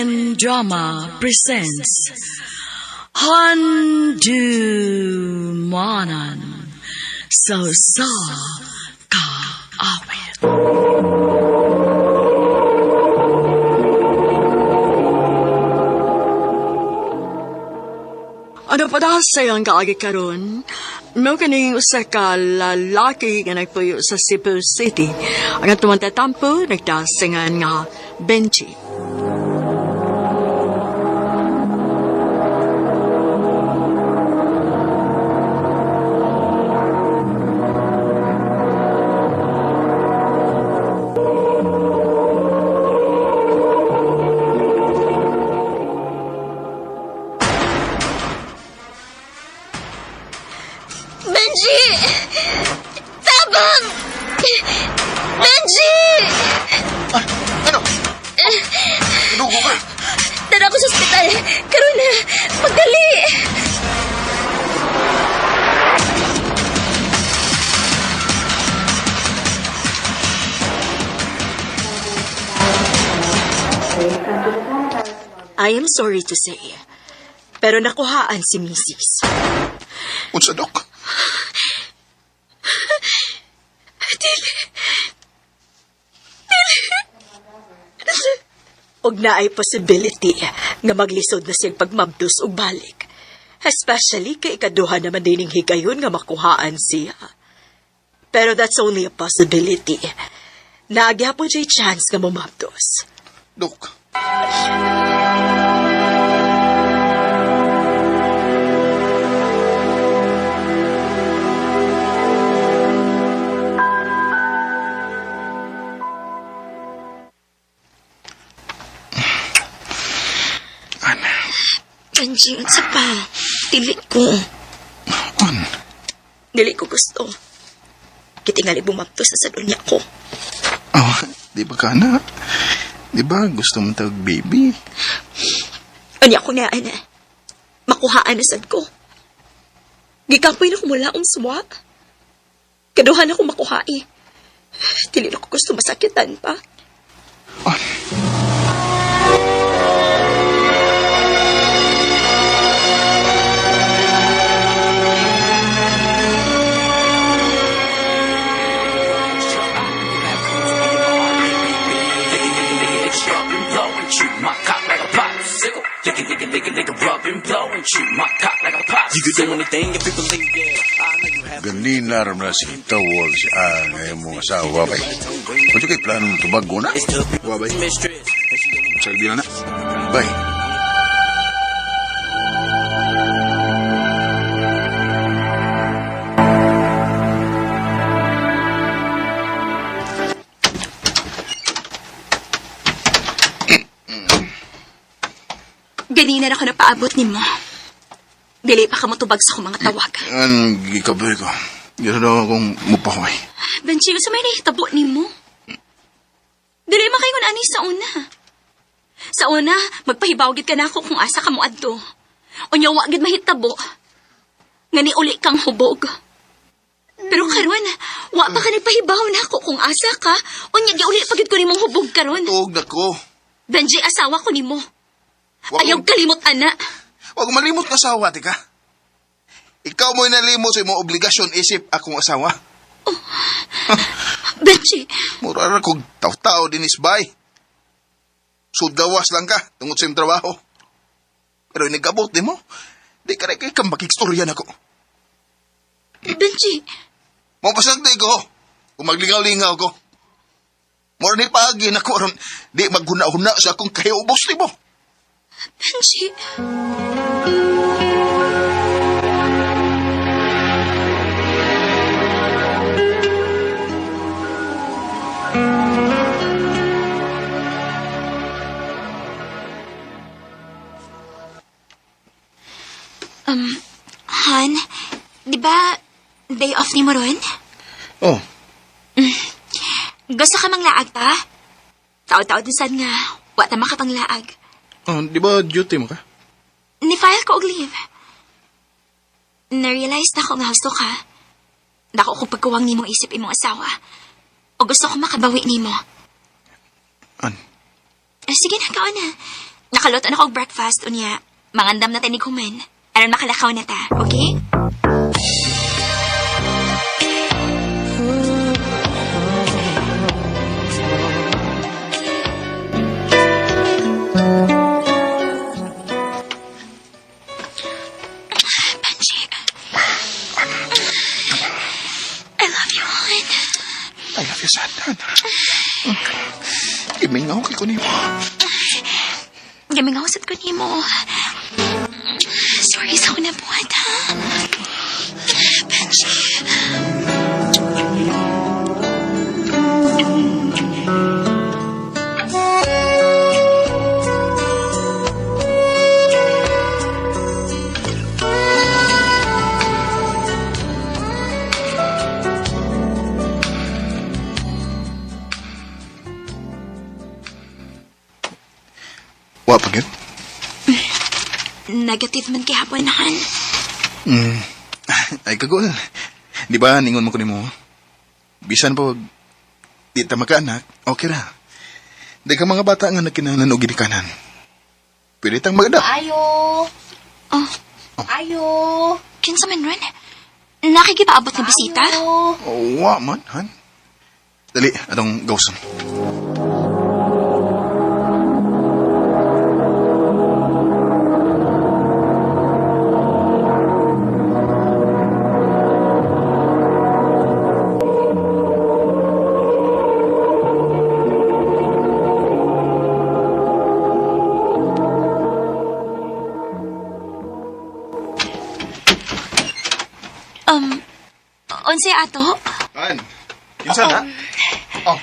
RMN Drama presents Handumanan sa Usa Ka Awit. Ano pa da sa iyang kaagi karon? Mao kaning usa ka lalaki nga nagpuyo sa Cebu City. Ang atong tatampo nagdasingan nga Benji. Benji! Tabang! Benji! Ah, ano? Dugo ka? Tara ko sa ospital. Karon na. Magdali! I am sorry to say, pero nakuhaan si Mrs. Unsa, Dok? Og naay possibility nga maglisod na siyang pagmabdos og balik. Especially kay ikaduha naman dining higayon nga makuhaan siya. Pero that's only a possibility. Naagyapon siya'y chance nga mumabdos. Dok. Ana, Benji, unsa pa? Dili ko. an, Dili ko gusto. Kitingali bumabdos na sa dunya ko. Oh, di ba ka na? Di ba gusto mo tawag baby? Unya ko nga, ana. Makuhaan na sad ko. Gikapoy na ko mula umswa. Kaduhan ako makuha eh. Dili na ko gusto masakitan pa. An, Ganina ram na si Tawol si Ang ay mong asawa bay. Kung kay planong tubago na? Wa bay. Sa na na. Bay. Ganina na ako napaabot nimo. Dili pa ka motubag sa akong mga tawag. An, gikaboy ko. Gusto daw akong mupahuay. Benji, unsa may nahitabo nimo? Dili man kayo ani sa una. Sa una, magpahibaw gid ka na ako kung asa ka mo adto. Unya wa gid mahitabo. Nga ni uli kang hubog. Pero karon, wa pa ka nagpahibaw na ako kung asa ka. Unya giuli pa gid ko nimong hubog karon. Tuog na ko. Benji, asawa ko nimo. Wa Ayaw kalimot ana. Wag malimot ng asawa, tika. Ikaw mo'y nalimot sa imong obligasyon isip akong asawa. Benji, Mura ra kog taw-tao dinis bay. Sudgawas lang ka tungod sa imong trabaho. Pero inigabot nimo, di ka rin kay kang makikstorya nako. Benji, Mo pasagdi ko. Kung maglingaw-lingaw ko. Mura ni paagi nako aron di maghuna-huna sa akong kahiubos nimo. Benji. Han, di ba day off ni mo ron? Oh, Gusto ka manglaag ta? Tao-tao din sad nga, wa ta makapanglaag. oh, di ba duty mo ka? Ni-file ko og leave. Na-realize na ko nga husto ka. Dako ko pagkuwang nimo isip imong asawa. O gusto ko makabawi nimo. An? Eh, sige na, kaon na. Nakaluto na ko og breakfast unya. Mangandam na tanig human. Aron makalakaw na ta, okay? Benji. I love you, hon. I love you, Sandan. Imingaw kay ko nimo. Gamingaw sad ko nimo. Sorry sa akong nabuhat, ha? Benji. Wa pa gyud? Negative man gihapon, hon. Ay kagol. Di ba ningon mo ko nimo? Bisan po di ta makaanak, okay ra. Di ka mga bata nga nagkinahanglan og ginikanan. Pwede tang mag-adapt. Ayo. Oh, Ayo. kinsa man ron? Nakikipaabot na bisita? Ayo. Oh, wa man, han. Dali, atong gawson. Unsay ato? Han, kinsa na? Oh.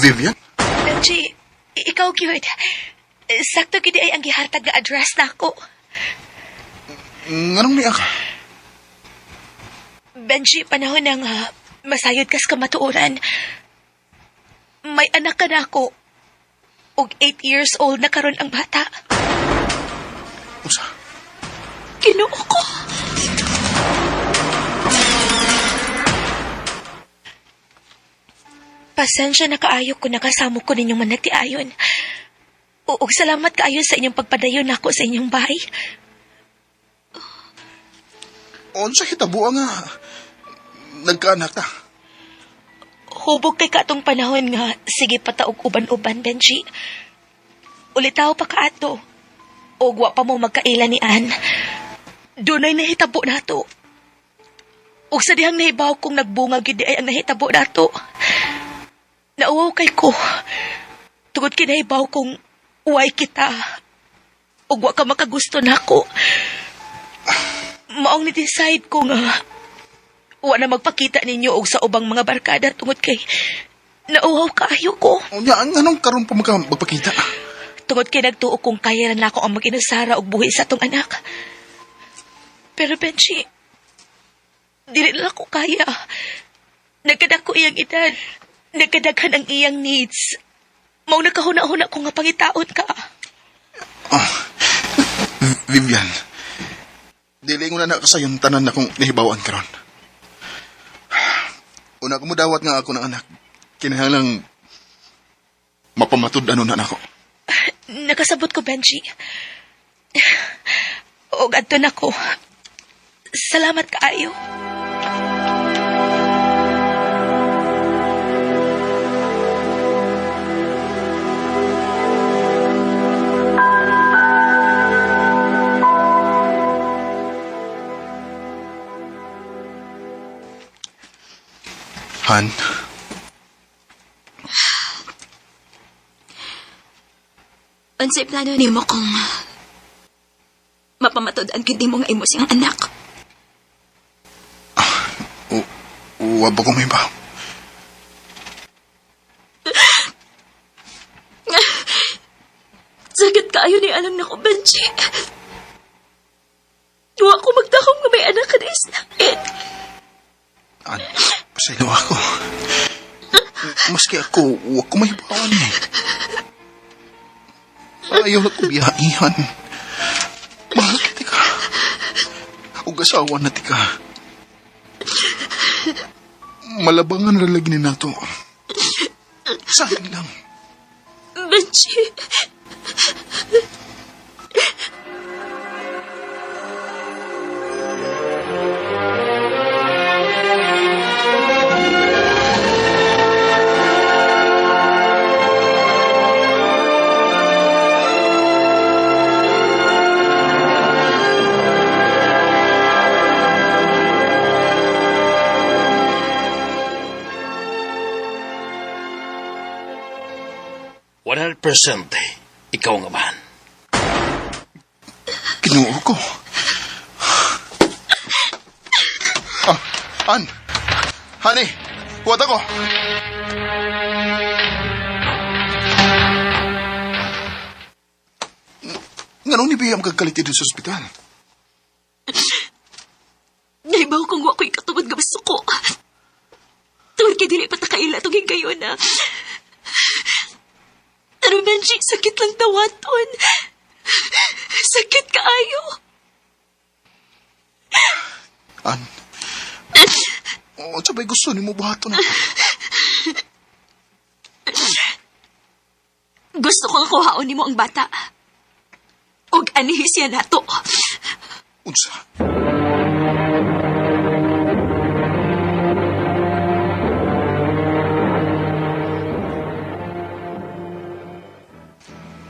Vivian? Benji, ikaw gyud. Sakto gid ay ang gihatag nga address nako. Nganong niya ka? Benji, panahon na nga masayod kas kamatuoran. May anak ka na ako. Og 8 years old na karon ang bata. Usa? Ginoo ko. Pasensya na kaayo ko nakasamo ko ninyong managtiayon. Ug salamat kaayo sa inyong pagpadayon nako sa inyong bahay. Unsa hitabo nga nagkaanak ta? Hubog kay katong panahon nga sige pataog uban-uban, Benji. Ulitaw pa kaato. Og wa pa mo magkaila ni Ann. Dunay nahitabo nato. Ug sa dihang nahibaw kong nagbunga gid ay ang nahitabo nato. Nauwaw kay ko. Tungod kay nahibaw kong uway kita. Ug wa ka makagusto nako. Maong ni-decide ko nga wa na magpakita ninyo og sa ubang mga barkada tungod kay nauhaw kaayo ko. Unya, nganong karon pa magpakita? Tungod kay nagtuo kong kaya na nako ang mag-inasara og buhi sa atong anak. Pero Benji, dili na ko kaya. Nagkadako iyang edad. Nagkadaghan ang iyang needs. Mao nakahuna-huna ko nga pangitaon ka. Oh, Vivian, dili ko na nakasayon tanan na kong nahibawan karon. Una ko mudawat nga ako ng anak. Kinahanglang mapamatud ano na nako. Nakasabot ko, Benji. Og adto na ko. Salamat kaayo. Han, Unsay plano nimo kung mapamatud-an gyud nimo nga imo siyang anak? wa ba ko may ba? Sakit kaayo ni alam nako, Benji. Wa ko magtakom nga may anak ka na islapit. Han, pasaylo ako. Maski ako, wa ko may bawan eh. Ayaw na ko biyaihan. Mahal kita ka. Ug asawa na tika. Malabangan ra lagi ni nato. Sayang lang. Benji. Benji. Percent ikaw nga man. Kinuo ko. Ah, An! Honey! Huwat ako! Nganong ni Bea magkagalit dito sa ospital? Naibaw kong wa ko'y katungod nga masuko. Tungod kay dili pa ta kaila tungig kayo na. Pero Benji, sakit lang dawaton. Sakit kaayo. An? Oh, sabay gusto ni mo buhaton ako. Gusto ko nga kuhaon nimo ang bata. Og anihi siya nato. Unsa?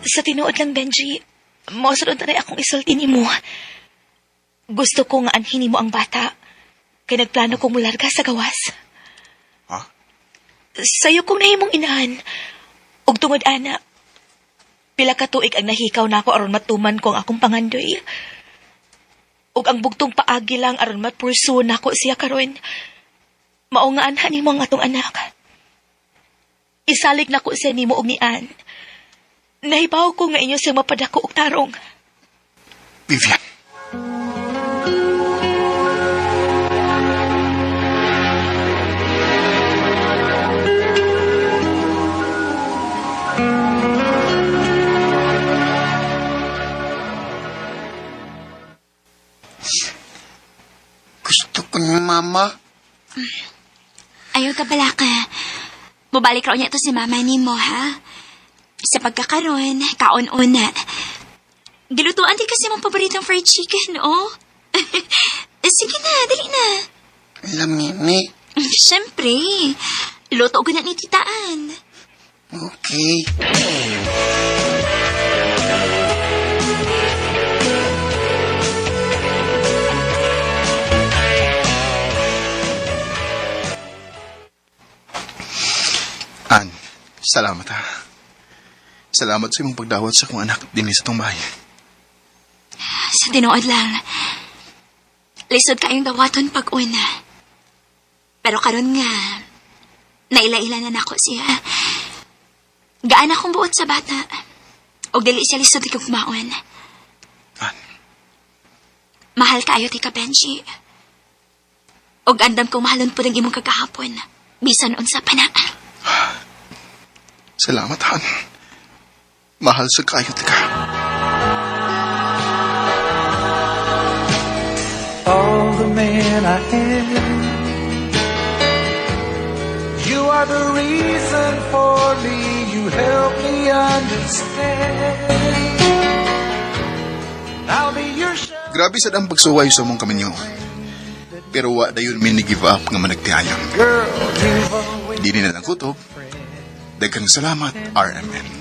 Sa tinuod lang, Benji, mosunod na akong isulti nimo. Gusto ko nga anhin nimo ang bata. Kay nagplano kong mularga sa gawas. Ha? Sayo kong nahimong inahan. Ug tungod ana, pila ka tuig ang nahikaw nako aron matuman ko ang akong pangandoy. Ug ang bugtong paagi lang aron mapursu nako siya karon. Mao nga anhan nimo ang atong anak. Isalig nako siya nimo og ni Ann. Nahibaw ko nga inyo siyang mapadako og tarong. Vivian. Gusto ko ni mama. Ayaw ka pala ka. Mubalik raw niya to si mama ni mo, ha? Sa pagkakaroon, kaon-una. Gilutuan din kasi mong paboritong fried chicken, oh. Sige na, dali na. Lamini. Siyempre. Luto ko na ni Tita Ann. Okay. An, salamat ha. Salamat sa imong pagdawat sa akong anak dinhi sa tong bahay. Sa tinuod lang. Lisod kayong dawaton pag una. Pero karon nga, naila-ila na nako siya. Gaan akong buot sa bata. Og dili siya lisod ikugmaon. An, Mahal kaayo ti ka, Benji. Og andam kong mahalon po ng imong kagahapon. Bisan unsa pa na. salamat Han. Mahal sa kayo ka. All the man I am. You are the reason for me. You help me understand. I'll be your shelter. Grabe sad ang pagsuway sa mong kaminyo. Pero wa dayon mi ni give up nga managtiayon. Girl, you've always Dili na lang kutob. Daghang salamat, RMN.